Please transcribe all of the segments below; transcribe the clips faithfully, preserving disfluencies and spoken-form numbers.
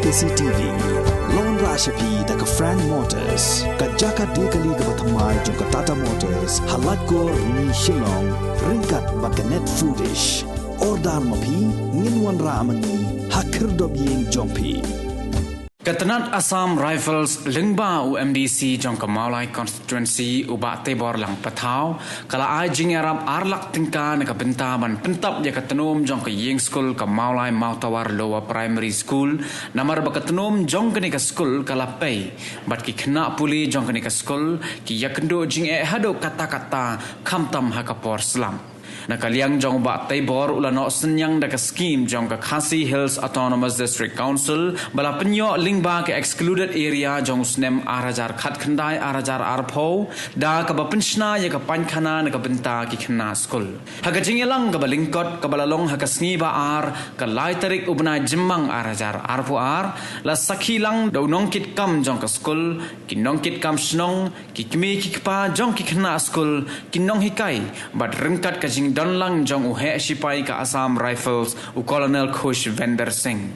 C T V. Long rah sha phi da ka Frank Motors, ka jaka de kali kaba thymmai jong ka Tata Motors, ha Laitkor, Rni, Shillong, ryngkat bad ka Net Foodish. Order ma phi, ngin wanrah ma ngi ha khyrdop ïing jong phi. Ka tnat Assam Rifles lyngba u M D C jong ka Mawlai Constituency, u Bah Teibor Langpathaw, ka la ai jingïarap ar lak tyngka na ka bynta ban pyntap ïa ka tnum jong ka ïing skul ka Mawlai Mawtawar Lower Primary School, namar ba ka tnum jong kane ka skul ka la pei, bad ki khynnah pule jong kane ka skul ki ïakynduh jingeh haduh katta katta, khamtam ha ka por slap. Na ka liang jong u Bah Teibor, u la noh synñiang da ka skhim jong ka Khasi Hills Autonomous District Council ba la pynïoh lyngba ka excluded area jong u snem ar hajar khatkhyndai ar hajar arphew, da kaba pynshna ïa ka painkhana na ka bynta ki khynnah skul. Ha ka jingïalang kaba lyngkot kaba la long ha ka sngi ba ar, ka lai tarik u bnai Jymmang ar hajar arphew ar, la sakhi lang da u nongkitkam jong ka skul, ki nongkitkam shnong, ki kmie ki kpa jong ki khynnah skul, ki nonghikai, bad ryngkat ka jingdon lang jong u heh shipai ka Assam Rifles, u Colonel Khushvinder Singh.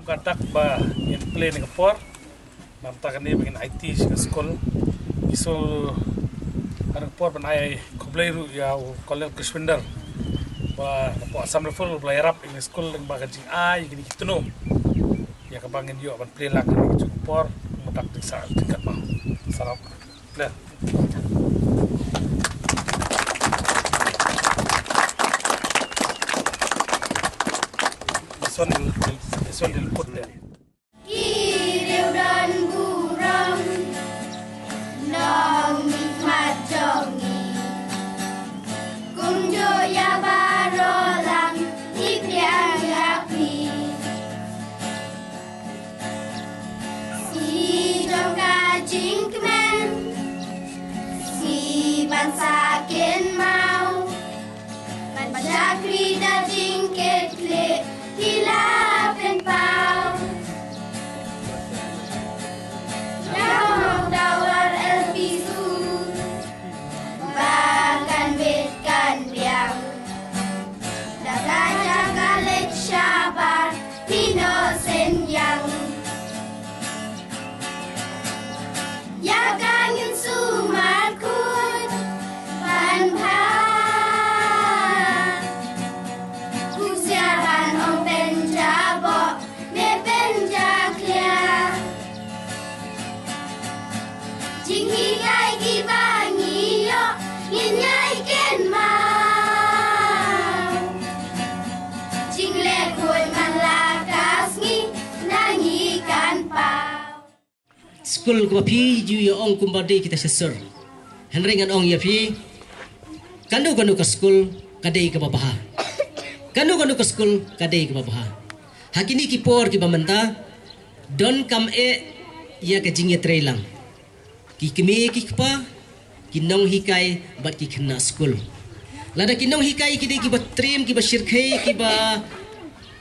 Ka dak ba ngin plie na ka por, namar kane ba ngin aiti sha ka skul. Ngi shu, ka por ban ai khublei ruh ïa u Colonel Khushvinder ba napoh Assam Rifle ba la ïarap ïa ka skul lyngba ka jingai kine ki tnum. Ïa kaba ngin ïoh ban plie lang ha kane ka por, mynta ka ding sa jingkat ma. Sarap. Plie. This one will, will, this one will put there. Ki riewdon burom nongmihkhmat jong ngi, kumjuh ïa baroh lang ngi pdiang ïa phi. Sngi jong ka jingkmen, sngi ban sa kynmaw, ban shakri da jingkitkhlieh phi la pynpaw. Ïa ka Mawtawar L P School ba kan bit kan biang, da ka jaka leit shabar phi noh synñiang. Ïa ka ngin sumar kut ban bha. Kusiar ban ong pynjaboh, me pynjakhlia. Jinghikai kiba ngi ïoh ngin ïai kynmaw. Jingleh khuid man la ka sngi na ngi kan paw. Skul kaba phi ju ïa ong kumba dei kita sha sur. Hynrei ngan ong ïa phi, kano kano ka skul ka dei kaba bha. Kano kano ka skul ka dei kaba bha. Ha kine ki por kiba mynta, donkam eh ïa ka jingïatreilang. Ki kmie ki kpa, ki nonghikai bad ki khynnah skul. Lada ki nonghikai ki dei kiba trim, kiba shyrkhei, kiba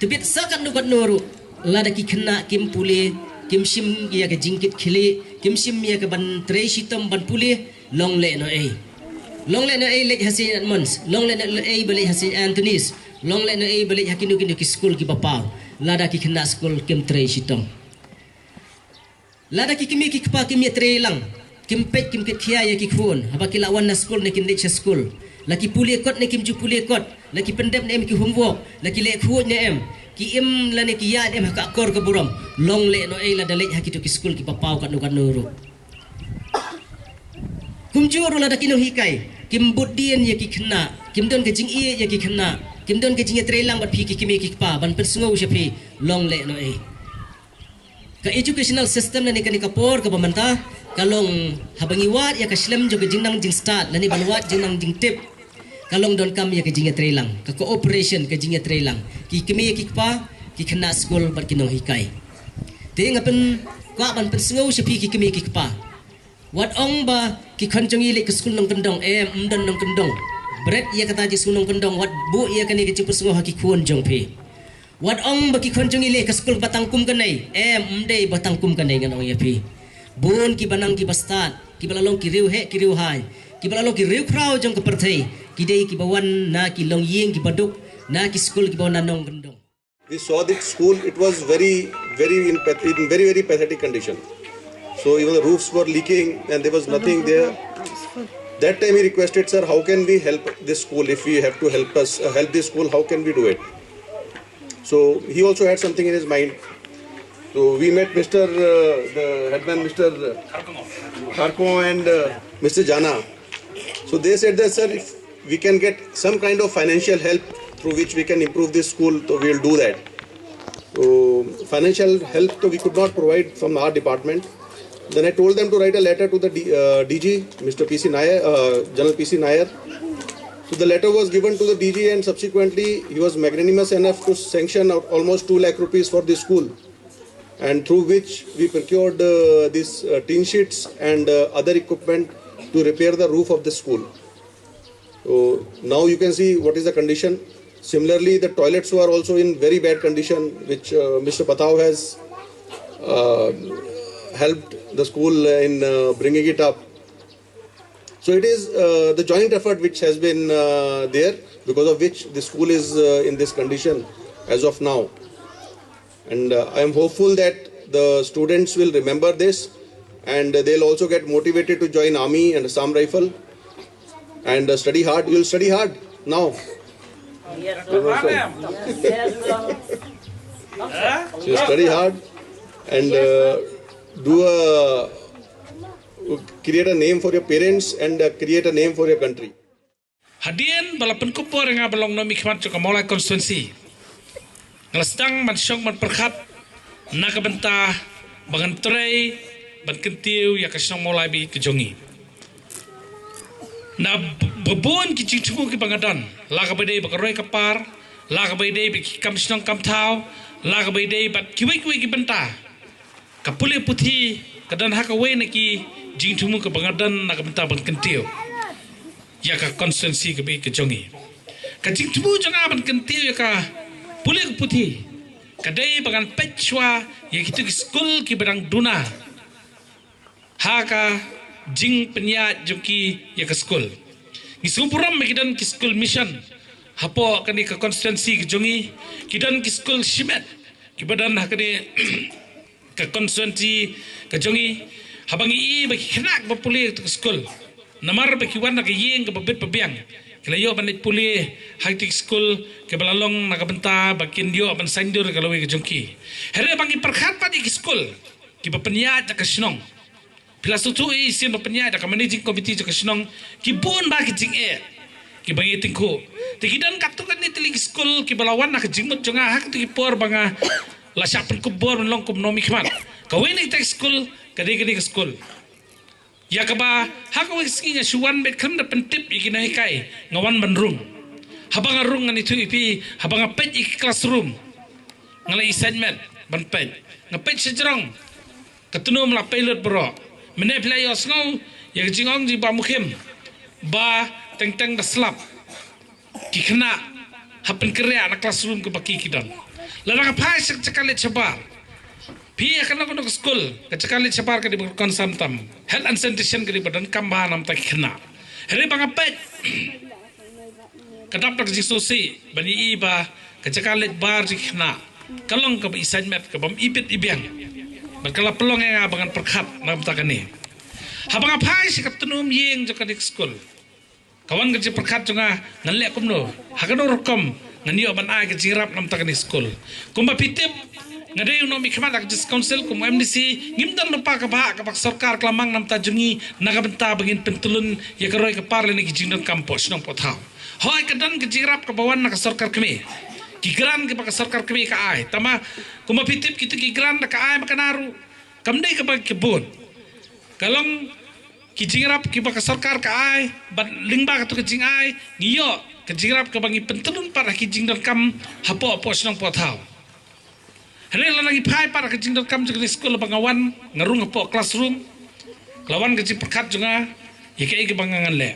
tbit sa katno katno ruh, lada ki khynnah kim pule, kim shim ïa ka jingkitkhlieh, kim shim ïa ka ban trei shitom ban pule, long lehnohei. Long lehnohei leit ha Saint Edmunds, long lehnohei ba leit ha Saint Anthony's, long lehnohei ba leit ha kino kino ki skul kiba paw, lada ki khynnah skul kim trei shitom. Lada ki kmie ki kpa kim ïatreilang, kim peit kim kitkhia ïa ki khun haba ki la wan na skul ne kin leit sha skul. La ki pule kot ne kim ju pule kot, la ki pyndep ne em ki homework, la ki leh khuid ne em, ki im lane ki ïaid ne em ha ka akor ka burom. Long lehnohei lada leit ha kito ki skul kiba paw katno katno ruh. Kumjuh ruh lada ki nonghikai kim bud dien ïa ki khynnah, kim don ka jingïeit ïa ki khynnah, kim don ka jingïatreilang bad phi ki kmie ki kpa ban pynsngew sha phi, long lehnohei. Ka educational system lane kane ka por kaba mynta ka long, haba ngi wad ïa ka shlem jong ka jingnang jingstad lane ban wad jingnang jingtip, ka long donkam ïa ka jingïatreilang, ka cooperation, ka jingïatreilang ki kmie ki kpa, ki khynnah skul bad ki nonghikai. Te nga pynkwah ban pynsngew sha phi ki kmie ki kpa. Wat ong ba ki khon jong ngi leit ka skul nongkyndong, em, ym don nongkyndong. Bret ïa kata jingsngew nongkyndong, wat buh ïa kane ka jingpynsngew ha ki khun jong phi. Wat ong ba ki khon jong ngi leit ka skul ba tang kum kane, em, ym dei ba tang kum kane, ngan ong ïa phi. Bun kiba nang kiba stad, kiba la long ki riewheh ki riewhai, kiba la long ki riewkhraw jong ka pyrthei, ki dei kiba wan na ki longïing kiba duk, na ki skul kiba wan na nongkyndong. We saw that school, it was very, very in, path- in very, very pathetic condition. So even the roofs were leaking and there was nothing there. That time he requested, "Sir, how can we help this school? If we have to help us, uh, help this school, how can we do it?" So he also had something in his mind. So we met Mister Uh, the headman, Mister Kharkon and uh, Mister Jana. So they said that, "Sir, if we can get some kind of financial help through which we can improve this school, so we'll do that." So financial help, so we could not provide from our department. Then I told them to write a letter to the D, uh, D G, Mister P C Nair, uh, General P C Nair. So the letter was given to the D G, and subsequently he was magnanimous enough to sanction out almost two lakh rupees for the school, and through which we procured uh, these uh, tin sheets and uh, other equipment to repair the roof of the school. So now you can see what is the condition. Similarly, the toilets were also in very bad condition, which uh, Mister Patao has uh, helped the school in uh, bringing it up. So it is uh, the joint effort which has been uh, there, because of which the school is uh, in this condition as of now. And uh, I am hopeful that the students will remember this, and they'll also get motivated to join army and Assam Rifle and uh, study hard. You'll study hard now. So you study hard and uh, do a create a name for your parents and uh, create a name for your country. Hadien ba la pynkupbor ïa nga ban long nongmihkhmat jong ka Mawlai constituency, nga la sdang ban shong ban pyrkhat na ka bynta ba ngan trei ban kyntiew ïa ka shnong Mawlai ba ïeit ka jong ngi. Na bun ki jingthmu kiba nga don, la kaba dei ba ka roi ka par, la kaba dei ba ki kam shnong kam thaw, la kaba dei ba kiwei kiwei ki bynta, ka pule puthi ka don ha kawei na ki jingthmu kaba nga don na ka bynta ban kyntiew ïa ka constituency kaba ïeit ka jong ngi. Ka jingthmu jong nga ban kyntiew ïa ka pule ka puthi ka dei ba ngan peit shuwa ïa kito ki skul kiba dang duna ha ka jingpynïaid jong ki ïa ka skul. Ngi sngewburom ba ki don ki skul mission hapoh kane ka constituency ka jong ngi, ki don ki skul shimet kiba don ha kane ka constituency ka jong ngi. Haba ngi i ba ki khynnah ba pule ka skul, namar ba ki wan na ka ïing kaba bit ba biang, ki la ïoh ban leit pule ha ki skul kiba la long na ka bynta ba kin ïoh ban saiñdur ka lawei ka jong ki. Hynrei ba ngi pyrkhat pat ïa ki skul kiba pynïaid da ka shnong, phi la sngewthuh i sien ba pynïaid da ka managing committee jong ka shnong, ki bun ba ki jingeh kiba ngi tyngkhuh. Te ki don katto katne tylli ki skul kiba la wan na ka jingmut jong nga ha katto ki por ba nga la shah pynkupbor ban long kum nongmihkhmat. Kawei na kita ki skul ka dei kane ka skul ïa kaba ha kawei ka sngi nga shu wan beit khlem da pyntip ïa ki nonghikai, nga wan ban rung. Haba nga rung ngan ïathuh ïa phi, haba nga peit ïa ki classroom, nga la i saiñ met ban peit. Nga peit shajrong, ka tnum la peit lut baroh. Mynne phi la ïohsngew ïa ka jingong jong i Bah Mukhim ba teng teng da slap ki khynnah ha pynkynriah na classroom kaba ki ki don. Lada nga phai sha ka jaka leit shabar, phi ïa kano kano ka skul, ka jaka leit shabar ka dei ba kongsan tam, health and sanitation ka dei ba donkam bha namar ki khynnah. Hynrei ba nga peit ka dap da ka jingsngewsih ban ïohi ba ka jaka leit bar jong ki khynnah ka long kaba i saiñ met, kaba ym i bit i biang. Bad ka la pynlong ïa nga ba ngan pyrkhat na ka bynta kane. Haba nga phai sha ka tnum ïing jong kane ka skul, ka wan ka jingpyrkhat jong nga, ngan leh kumno, ha kano rukom ngan ïoh ban ai ka jingïarap na ka bynta kane ka skul. Kumba phi tip, nga dei u nongmihkhmat ha ka District Council kum u M D C, ngim don lypa kaba, kaba ka sorkar ka la mang na ka bynta jong ngi na ka bynta ba ngin pyntyllun ïa ka roi ka par lane ki jingdonkam poh shnong poh thaw. Hooid, ka don ka jingïarap kaba wan na ka sorkar kmie, ki grant kaba ka sorkar kmie ka ai. Tangba kumba phi tip, kito ki grant da ka ai ma kane ruh kam dei kaba ka bun. Ka long ki jingïarap kiba ka sorkar ka ai, bad lyngba kato ka jingai ngi ïoh ka jingïarap kaba ngi pyntyllun pat ha ki jingdonkam hapoh poh shnong poh thaw. Hynrei lada ngi phai pat ha ka jingdonkam jong kane ka skul, haba nga wan, nga rung hapoh classroom, ka la wan ka jingpyrkhat jong nga ïa kaei kaba ngan leh.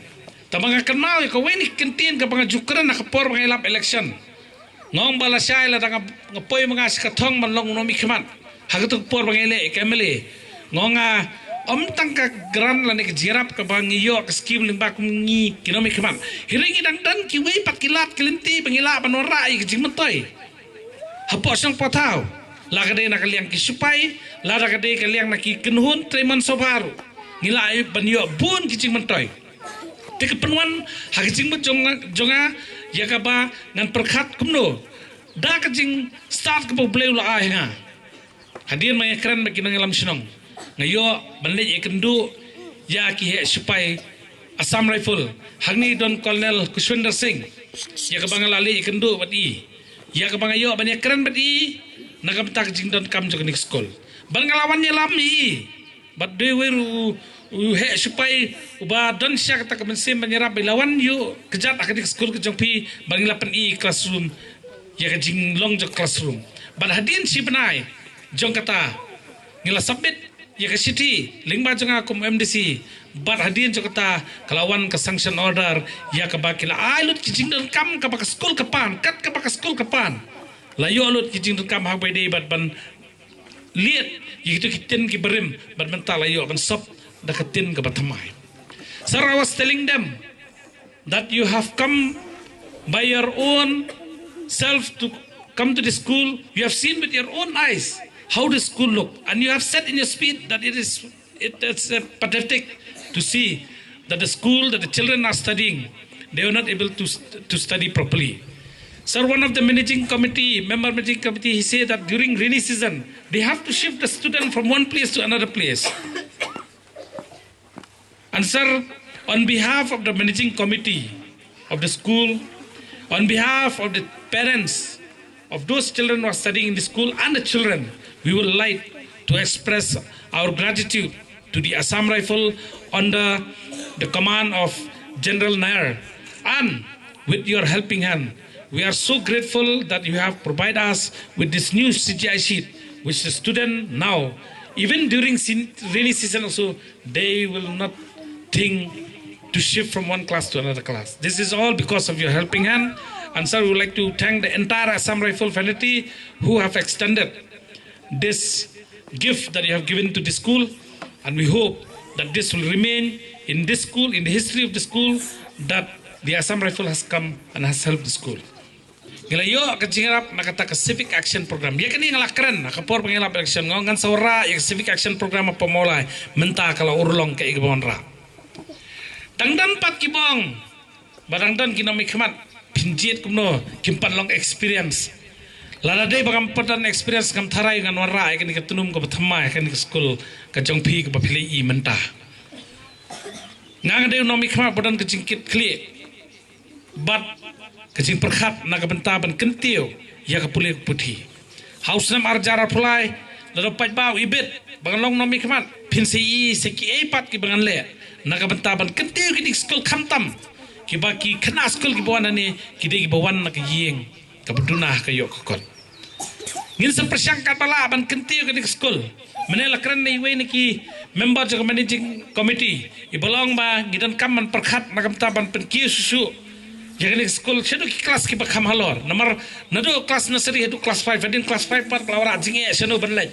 Tangba nga kynmaw ïa kawei na ka kyntien kaba nga ju kren ha ka por ba nga ïalap election. Nga ong ba lashai lada nga, nga poi ma nga sha ka thong ban long u nongmihkhmat ha kato ka por ba nga ïaleh ïa ka M L A, nga ong nga, ym tang ka grant lane ka jingïarap kaba ngi ïoh, ka skim lyngba kum ngi ki nongmihkhmat, hynrei ngi dang don kiwei pat ki lad ki lynti ba ngi lah ban wanrah ïa ka jingmyntoi. hapoh shnong pathaw, la ka dei na ka liang ki sipai, la ka dei ka liang na ki kynhun trei mon sopar, ngi la ai ban ïoh bun ki jingmyntoi. Te ka pynwan ha ka jingmut jong nga, jong nga ïa kaba ngan pyrkhat kumno da ka jingstad kaba U Blei u la ai ha nga. Hadien ba nga kren bad ki nongïalam shnong, nga ïoh ban leit ïakynduh ïa ki heh sipai Assam Rifle. Hangne don Colonel Khushwinder Singh, ïa kaba nga la leit ïakynduh bad i, ïa kaba nga ïoh ban ïakren bad i na ka bynta ka jingdonkam jong kane ka skul. Bad nga la wan ïalam ïa i bad dei wei ruh u heh sipai uba don sha kata ka mynsiem ban ïarap, ba i la wan ïuh kjat ha kane ka skul ka jong phi, bad ngi la pyni classroom, ïa ka jinglong jong classroom. Bad hadien shi bnai jong kata, ngi la submit ïa ka shithi lyngba jong nga kum M D C. Bad hadien jong kata ka la wan ka sanction order, ïa kaba ki la ai lut ki jingdonkam kaba ka skul ka pan, kat kaba ka skul ka pan. La ïoh lut ki jingdonkam ha kaba ïadei bad ban liat ïa kito ki tin ki barim, bad mynta la ïoh ban sop da ka tin kaba thymmai. Sir, I was telling them that you have come by your own self to come to the school. You have seen with your own eyes how the school look, and you have said in your speech that it is, it, it's, uh, pathetic to see that the school that the children are studying, they are not able to st-, to study properly. Sir, one of the managing committee, member managing committee, he said that during rainy season, they have to shift the student from one place to another place. And sir, on behalf of the managing committee of the school, on behalf of the parents of those children who are studying in the school and the children, we would like to express our gratitude to the Assam Rifle under the command of General Nair, and with your helping hand, we are so grateful that you have provided us with this new C G I sheet, which the student now, even during se-, rainy season also, they will not think to shift from one class to another class. This is all because of your helping hand. And sir, we would like to thank the entire Assam Rifle fraternity who have extended this gift that you have given to the school, and we hope that this will remain in this school, in the history of the school, that the Assam Rifle has come and has helped the school. Ngi la ïoh ka jingïarap na kata ka civic action program. Ïa kane nga la kren ha ka por ba ngi la election, nga ong ngan sa wanrah ïa ka civic action program ha Mawlai, mynta ka la urlong kaei kaba wanrah. Dang don pat kiba ong ba dang don ki nongmihkhmat, phin jied kumno, kim pat long experience. Lada dei ba ngam pat don experience, ngam tharai ngan wanrah ïa kane ka tnum kaba thymmai ha kane ka skul ka jong phi kaba phi la ïohi mynta. Nga nga dei u nongmihkhmat ba don ka jingkitkhlieh bad ka jingpyrkhat na ka bynta ban kyntiew ïa ka pule ka puthi. Ha u snem ar hajar arphew lai, lada u paidbah u ibit ba ngan long nongmihkhmat, phin sa ïohi sa kiei pat kiba ngan leh na ka bynta ban kyntiew kine ki skul, khamtam kiba ki khynnah skul kiba wan hangne ki dei kiba wan na ka ïing kaba duna ha ka ïoh ka kot. Ngin sa pyrshang katba lah ban kyntiew kane ka skul. Mynne la kren na iwei na ki member jong ka managing committee iba la ong ba ngi donkam ban pyrkhat na ka bynta ban pynkiew shuh shuh ïa kane ka skul shaduh ki klas kiba kham halor. Namar naduh klas nursery haduh klas five, hadien klas five pat ka la wanrah jingeh shano ban leit.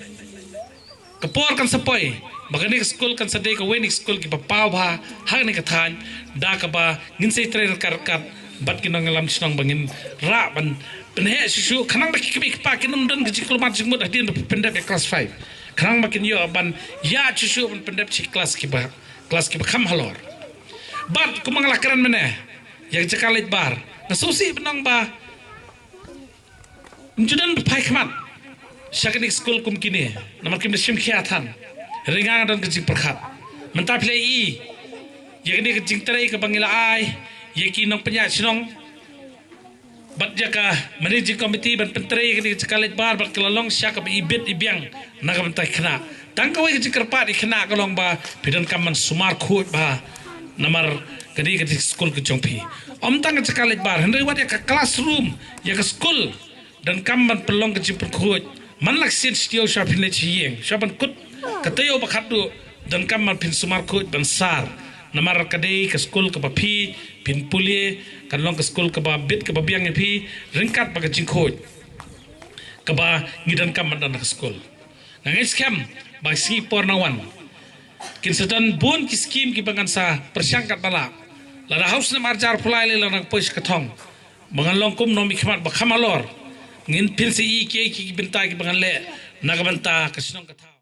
Ka por kan sa poi ba kane ka skul kan sa dei kawei na ki skul kiba paw bha ha kane ka thaiñ, da kaba ngin sa ïatrei ryngkat ryngkat bad ki nongïalam shnong ba ngin rah ban pynheh shuh shuh, khnang ba ki kmie ki kpa kin ym don ka jingkulmar jingmut hadien ba pyndep ïa klas five, khnang ba kin ïoh ban ïaid shuh shuh ban pyndep sha ki klas kiba, klas kiba kham halor. Bad kumba nga la kren mynne ïa ka jaka leit bar, nga sngewsih ban ong ba ym ju don ba phai khmat sha kine ki skul kum kine, namar kim da shim khia than. Hynrei nga nga don ka jingpyrkhat. Mynta phi la ïohi ïa kane ka jingtrei kaba ngi la ai ïa ki nongpynïaid shnong bad ïa ka managing committee ban pyntrei ïa kane ka jaka leit bar, bad ka la long sha kaba ibit ibiang na ka bynta ki khynnah. Tang kawei ka jingkyrpad ïa ki khynnah ka long ba phi donkam ban sumar khuid bha, namar ka dei ka skul ka jong phi. Ym tang ka jaka leit bar, hynrei wat ïa ka classroom, ïa ka skul donkam ban pynlong ka jingpynkhuid. Man la ka sien shuh shuh shuwa phin leit sha ïing, shuwa ban kut ka taïew ba khatduh, donkam ban phin sumar khuid ban sar, namar ka dei ka skul kaba phi phin pule, kan long ka skul kaba bit kaba biang ïa phi ryngkat bad ka jingkhuid kaba ngi donkam ban don ha ka skul. Nga ngeit skhem ba sngi por nang wan kin sa don bun ki skim kiba ngan sa pyrshang katba lah. Lada ha u snem ar hajar arphew lai lei, lada ngan poi sha ka thong ba ngan long kum u nongmihkhmat ba kham halor, Ngin pynsi ki ki bynta ki ba ngan leh na ka bynta ka shnong ka thaw.